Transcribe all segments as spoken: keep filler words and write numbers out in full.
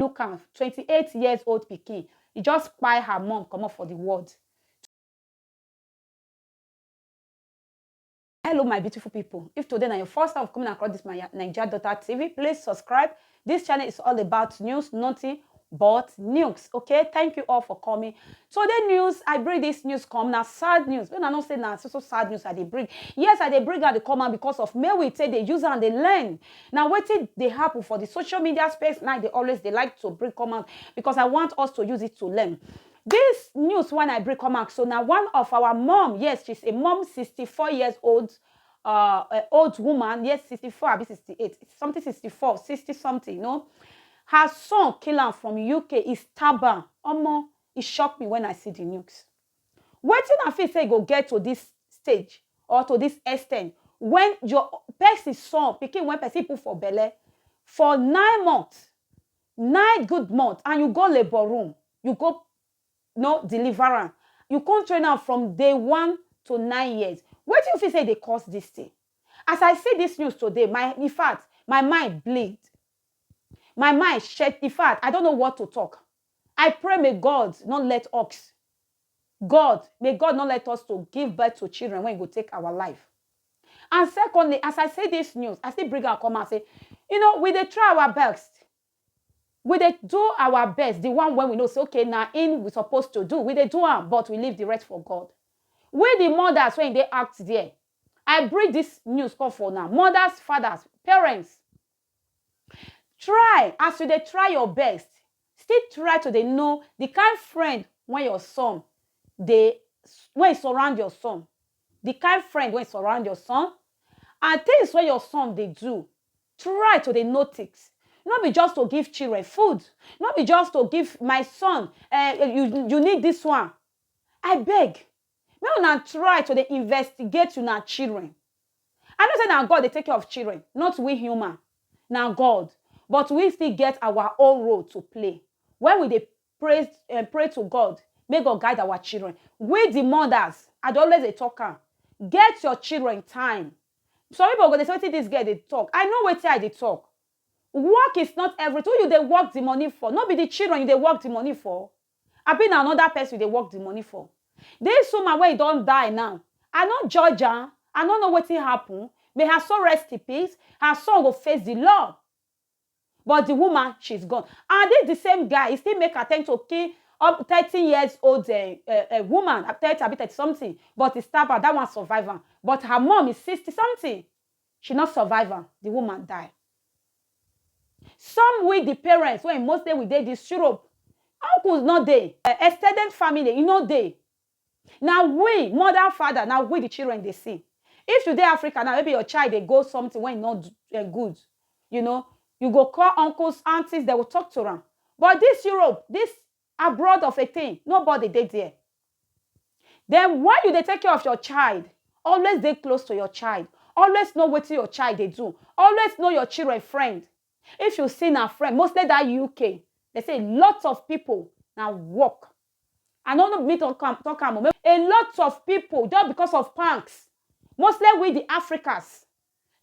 Look am, twenty-eight years old pikin, e just kpai her mom comot for the world. Hello, my beautiful people. If today na your first time of coming across this my Naija Daughter T V, please subscribe. This channel is all about news, nothing but news. Okay, thank you all for coming. Today news, I bring this news come, na sad news. When I know say na so so sad news I dey bring. Yes, I dey bring am dey come out because of me we take dey use am dey learn. Na wetin dey happen for the social media space now, they always dey like to bring come out because I want us to use it to learn. This news when I bring come out, so now one of our mom, yes, she's a mom, sixty-four years old, uh, a old woman, yes, sixty-four, abi sixty-eight, something sixty-four, sixty something, no? Her son kill am from U K, he stab am. Omo, it shocked me when I see the news. Wetin I feel say e go get to this stage or to this extent when your person son, pikin when person put for belle for nine months, nine good months, and you go labor room, you go no deliver am, you come train am from day one to nine years. Wetin you feel say dey cause this thing? As I see this news today, my, in fact, my mind bleed. My mind shed. In fact, I don't know what to talk. I pray may God not let us, God, may God not let us to give birth to children when e go take our life. And secondly, as I say this news, I still bring am come and say, you know, we dey try our best. We dey do our best, the one when we know say, okay, na in we supposed to do. We dey do am, but we leave the rest for God. We the mothers when they act there, I bring this news come for now. Mothers, fathers, parents, try, as you dey try your best, still try to dey know the kind friend when your son dey, when e surround your son, the kind friend when e surround your son, and things wey your son dey do. Try to dey notice. No be just to give children food. No be just to give my son, eh, you, you need this one. I beg, make una try to dey investigate una children. I know say na God dey take care of children, not we human. Na God. But we still get our own role to play. When we dey pray, eh, pray to God, make God guide our children. We the mothers, I dey always dey talk am, get your children time. Some people go dey say, wetin this girl dey talk? I know wetin I dey talk. Work is not everything. Who you dey work the money for? No be the children you dey work the money for? Abi na another person you dey work the money for? This woman wey don die now, I no judge am. I no know wetin happen. May her soul rest in peace. Her son go face the law. But the woman, she's gone. And this the same guy, he still make attempt to kill up thirteen years old uh, uh, uh, woman, uh, thirty, abi thirty something. But he stab her. That one survive am. But her mom is sixty something. She not survive am. The woman die. Some with the parents, when mostly we dey this Europe, uncles no dey, uh, extended family, you know dey. Now we, mother, father, now we the children they see. If you dey Africa now, maybe your child they go something when not uh, good, you know, you go call uncles, aunties, they will talk to them. But this Europe, this abroad of a thing, nobody dey there. Then why you dey take care of your child? Always dey close to your child. Always know wetin your child dey do. Always know your children friend. If you see na friend, mostly that U K, they say lots of people na work. I no know me talk am, talk am o. A lot of people just because of pranks, mostly with the Africans,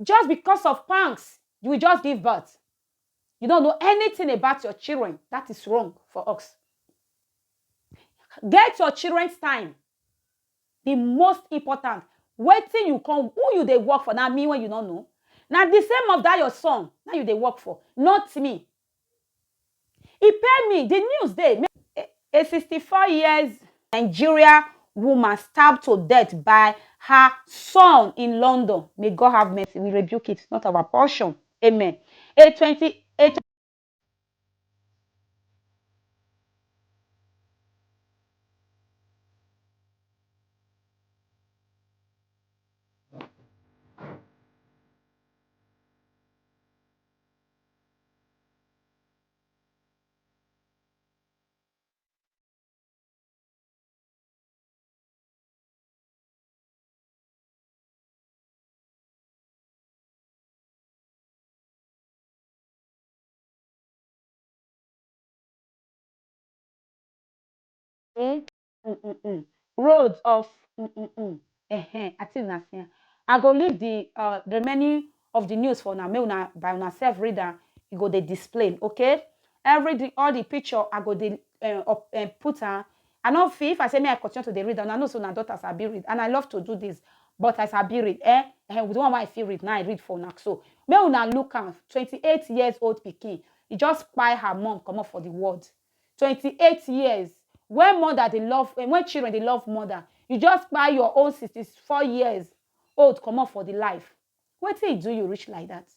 just because of pranks, you will just give birth. You don't know anything about your children. That is wrong for us. Get your children's time. The most important. Wetin you come, who you dey work for? Now me when you don't know. Now the same of that your son. Now you dey work for, not me. He pay me. The news dey. A sixty-four years Nigeria woman stabbed to death by her son in London. May God have mercy. We rebuke it. It's not our portion. Amen. A twenty, a Mm, mm, mm, mm. Roads of mm, mm, mm. Ehen, I think na see am. I go leave the uh, remaining of the news for now. Make una by una self read am. E go dey display, okay? Every the, all the picture I go dey uh, up, uh, put am. I no fit, if I say me I continue to dey read, and I know so na daughters I be read, and I love to do this, but as I be read, eh, eh, with the one wey I fit read, now I read for una. So make una look am, twenty-eight years old pikin, e just kpai her mom comot for the world. Twenty-eight years. When mother dey love, eh, when children dey love mother, you just kpai your own sixty-four years old comot for the life. Wetin e do you reach like that?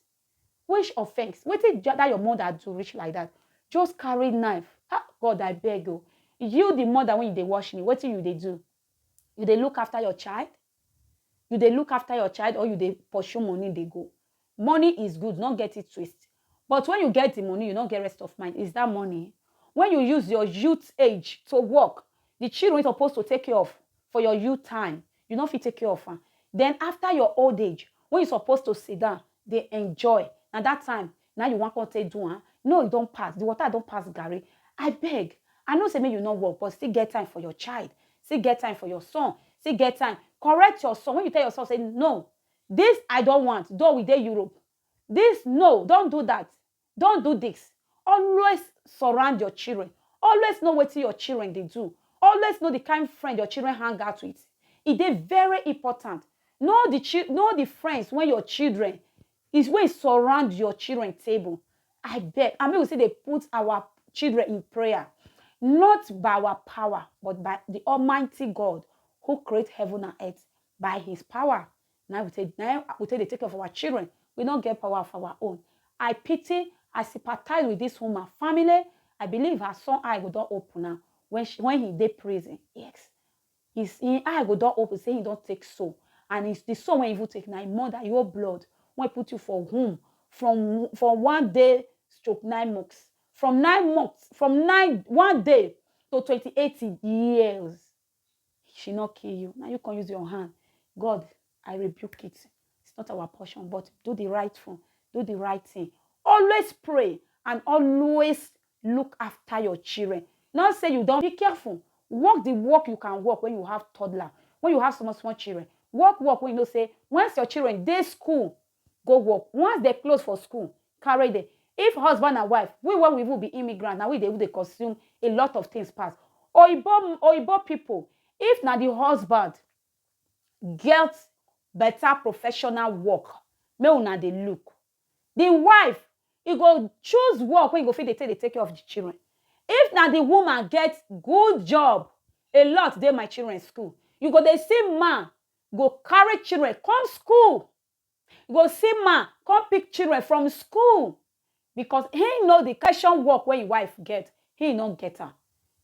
Which offense? Wetin that your mother do reach like that? Just carry knife. Ah, God, I beg you. You, the mother, when you dey watch me, wetin you dey do? You dey look after your child? You dey look after your child, or you dey pursue money dey go? Money is good, no get it twist. But when you get the money, you no get rest of mind. Is that money? When you use your youth age to work, the children wey suppose to take care of for your youth time, you no fit take care of am. Then after your old age, when you suppose to sit down, dey enjoy, na that time now you wan come take do am? No, e don pass. The water don pass garri. I beg. I know say make you no work, but still get time for your child. Still get time for your son. Still get time. Correct your son. When you tell your son say, "No, this I don't want, though we dey Europe. This, no, don't do that. Don't do this." Always surround your children. Always know wetin your children dey do. Always know the kind friend your children hang out with. E dey very important. Know the chi-, know the friends wey your children is, wey surround your children table. I beg, and make we still dey put our children in prayer, not by our power, but by the Almighty God who create heaven and earth. By his power, na we take, na we take dey take care of our children. We no get power of our own. I pity, I sympathize with this woman family. I believe her son eye go don open now when she, when he dey prison. Yes. His, him eye go don open say he don take soul. And his, the soul wey he even take na him mother, your blood, wey put you for womb from, from one day stroke nine months. From nine months, from nine, one day to twenty-eight years. She no kill you. Now you can use your hand. God, I rebuke it. It's not our portion, but do the right thing. Do the right thing. Always pray and always look after your children. Not say you don't, be careful. Work the work you can work when you have toddler, when you have small, small children. Work, work when you know say once your children dey school, go work. Once they close for school, carry them. If husband and wife, we, when we will be immigrant, now we dey, we dey consume a lot of things pass. Oyibo, Oyibo people, if na the husband get better professional work, make una dey look. The wife, e go choose work wey e go fit dey take, dey take care of the children. If na the woman get good job, a lot dey my children school. You go dey see man go carry children come school. You go see man come pick children from school because he know the question work wey him wife get, he no get am.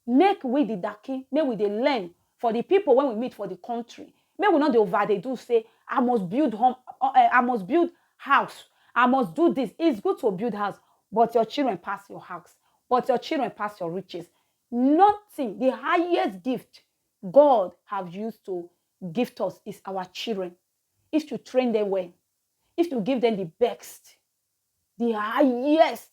Make we the daki, make we dey learn for the people when we meet for the country. Make we no dey over dey do say, "I must build home, uh, I must build house, I must do this." It's good to build house, but your children pass your house, but your children pass your riches. Nothing, the highest gift God have used to gift us is our children. If you train them well, if you give them the best, the highest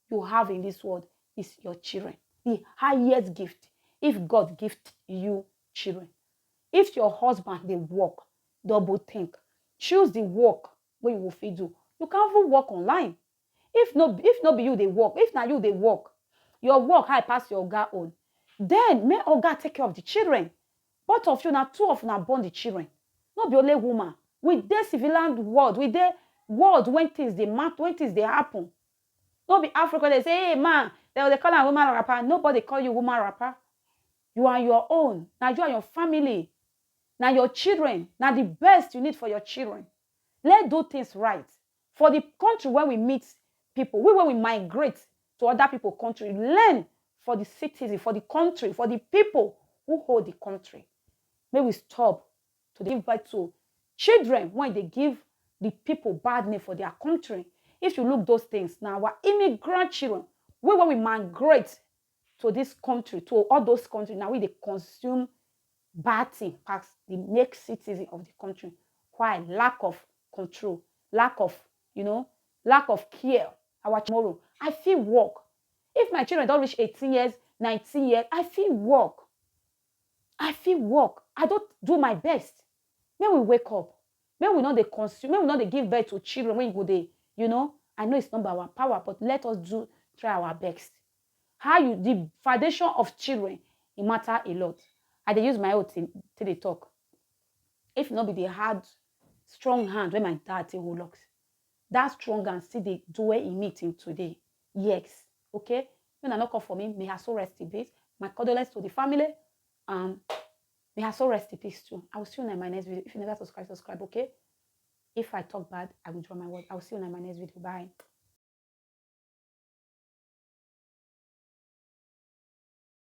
you have in this world is your children. The highest gift. If God gift you children, if your husband dey work, double think. Choose the work wey you go fit do. You can even work online. If no, if no be you dey work, if na you dey work, your work high pass your oga own, then make oga take care of the children. Both of you, na two of una born the children. No be only woman. We dey civilian world, we dey world when things dey mat-, when things dey happen. No be Africa dey say, "Hey man," they, they call am woman rapper. Nobody call you woman rapper. You are your own. Na you and your family. Na your children. Na the best you need for your children. Let's do things right. For the country where we meet people, we, when we migrate to other people country, learn for the citizen, for the country, for the people who hold the country. May we stop to dey give birth to children when they give the people bad name for their country. If you look those things, now our immigrant children, we, when we migrate to this country, to all those countries, now we dey consume bad thing pass the make citizen of the country. Why? Lack of control, lack of, you know, lack of care. Our tomorrow, I fit work. If my children don reach eighteen years, nineteen years, I fit work. I fit work. I don do my best. Make we wake up. Make we no dey consume. Make we no dey give birth to children when you go dey, you know. I know it's not by our power, but let us do try our best. How you, the foundation of children, e matter a lot. I dey use my own thing take dey talk. If no be the hard, strong hand wey my dad take hold us, that strong hand still dey do well in me till today. Yes, okay? When I no come for me, may her soul rest in peace. My condolence to the family. Um, may her soul rest in peace too. I will see you in my next video. If you never subscribe, subscribe, okay? If I talk bad, I will draw my word. I will see you in my next video. Bye.